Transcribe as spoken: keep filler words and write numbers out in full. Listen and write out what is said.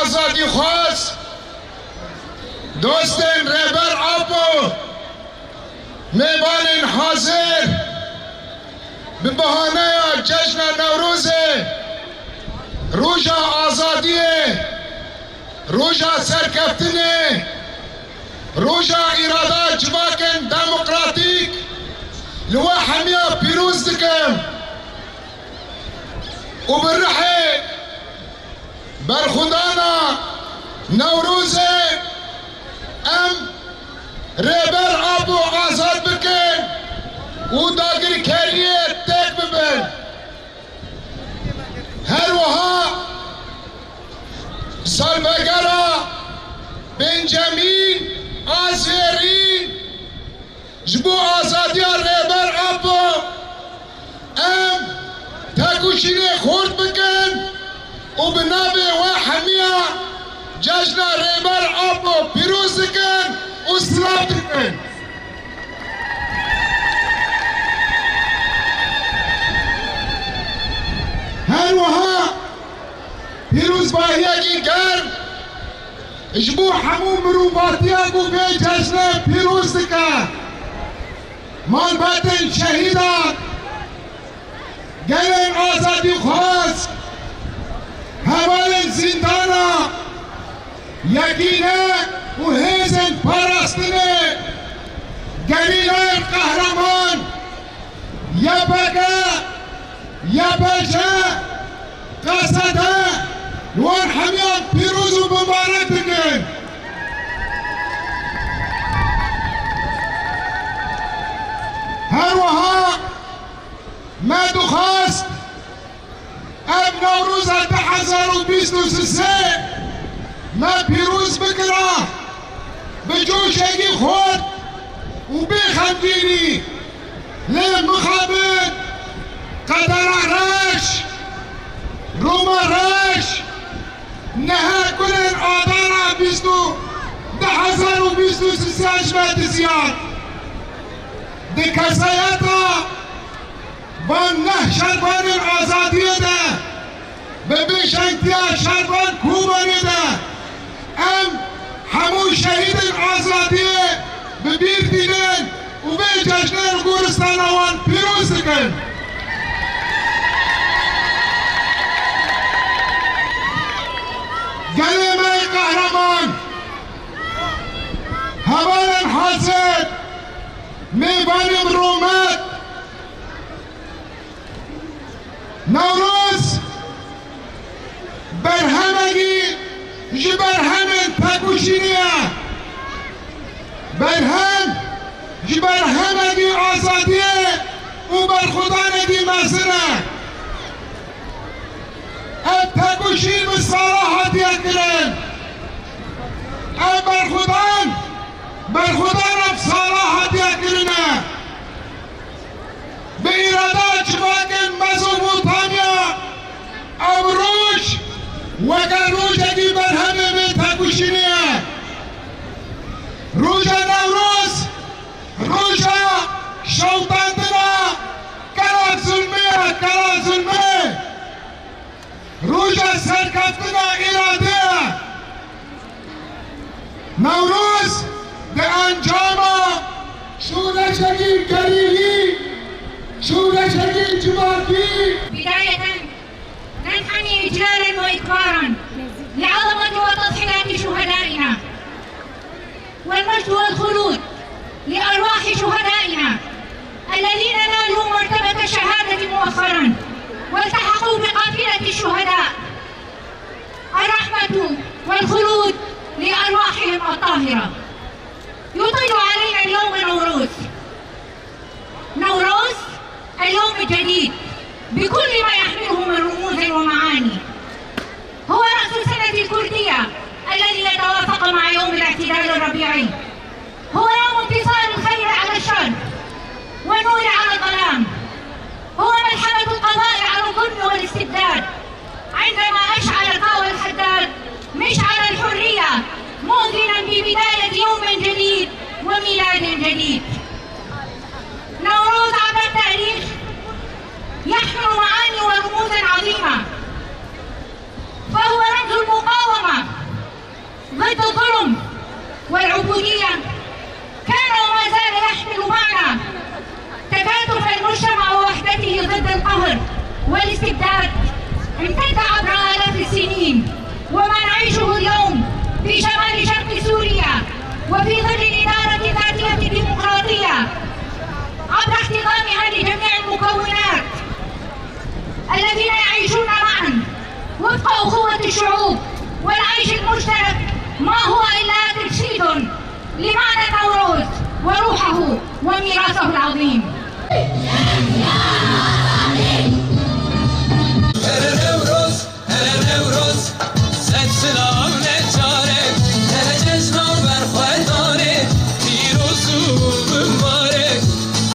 Azadîxwaz, dostên Rêber Apo, mêvanên hazir, bi bahaneya Cejna Newrozê, Roja Azadiyê, Roja Serkeftinê, Roja Îrada Civakên Demokratîk li we hemiya pîroz dikim û bi rihê berxwedana Newrozê em Rêber Apo azad bikin û dagirkeriyê têk bibin. Her wiha salvegera Benjamin Azêrî ji bo azadiya Rêber Apo em tekoşînê xurt bikin û bi navê we hemiya Cejna Rêber Apo pîroz dikin û silav dikin. Her wiha pîrozbahiyekî germ ji bo hemû mirovatiya ku vê cejnê pîroz dike. Malbatên şehîdan, gelên azadîxwaz, hevalên zîndana, Yekîne û hêzên parastinê, gerîlayên qehreman, Y P G, Y P J, K S D, li wan hemiyan pîroz û mibarek dikin. Her wiha me dixwest ev Newroza du hezar û bîst û sê me pîroz bikira bi coşekî xurt û bê xemgînî. Lê mixabin qedera reş, Roma reş, niha gulên Adana bîst û du hezar û bîst û sê ji me diziyan. Di kesayeta van neh şervanên azadiyê de, bi bêşengtiya şervan Kobanê de, em hemû şehîdên azadiyê bi bîr tînin û vê cejnê li goristana wan pîroz dikin. Gelê me yê qehreman, hevalên hazir, mêvanên bi rûmet, Newroz berhemekî ji berhemên tekoşînê ye. Berhem ji berhemekî azadiyê û berxwedanekî mezin e. Ev tekoşîn bi sala hatiye kirin. Ev berxwedan, berxwedana bi sala hatiye kirine. Bi îrada civakên Mezopotamya, ev roj weke rojekî berhemê vê tekoşînê ye. Roja Newroz, roja şewitandina kela zulmê ye, kela zulmê. Roja serkeftina îradê ye. Newroz di encama şoreşekî gerîlî, şoreşekî civakî. بداية ننحني إجلالا وإكبارا لعظمة وتضحيات شهدائنا، والمجد والخلود لأرواح شهدائنا الذين نالوا مرتبة الشهادة مؤخرا والتحقوا بقافلة الشهداء. الرحمة والخلود لأرواحهم الطاهرة. يطل علينا اليوم نوروز، نوروز اليوم الجديد بكل ما يحمله من رموز ومعاني. هو رأس السنة الكردية الذي يتوافق مع يوم الاعتدال الربيعي. هو يوم انتصار الخير على الشر والنور على الظلام. هو ملحمة القضاء على الظلم والاستبداد عندما أشعل كاوى الحداد مشعل الحرية، مؤذنا ببداية يوم جديد وميلاد جديد. نوروز عبر التاريخ يحمل معاني ورموزا عظيمة، فهو رمز المقاومة ضد الظلم والعبودية، كان وما زال يحمل معنى تكاتف المجتمع ووحدته ضد القهر والاستبداد، امتد عبر آلاف السنين، وما نعيشه اليوم في شمال شرق سوريا وفي ظل الإدارة الذاتية الديمقراطية عبر احتضانها لجميع المكونات الذين يعيشون معا وفق أخوة الشعوب والعيش المشترك، ما هو إلا تجسيد لمعنى نوروز وروحه وميراثه العظيم.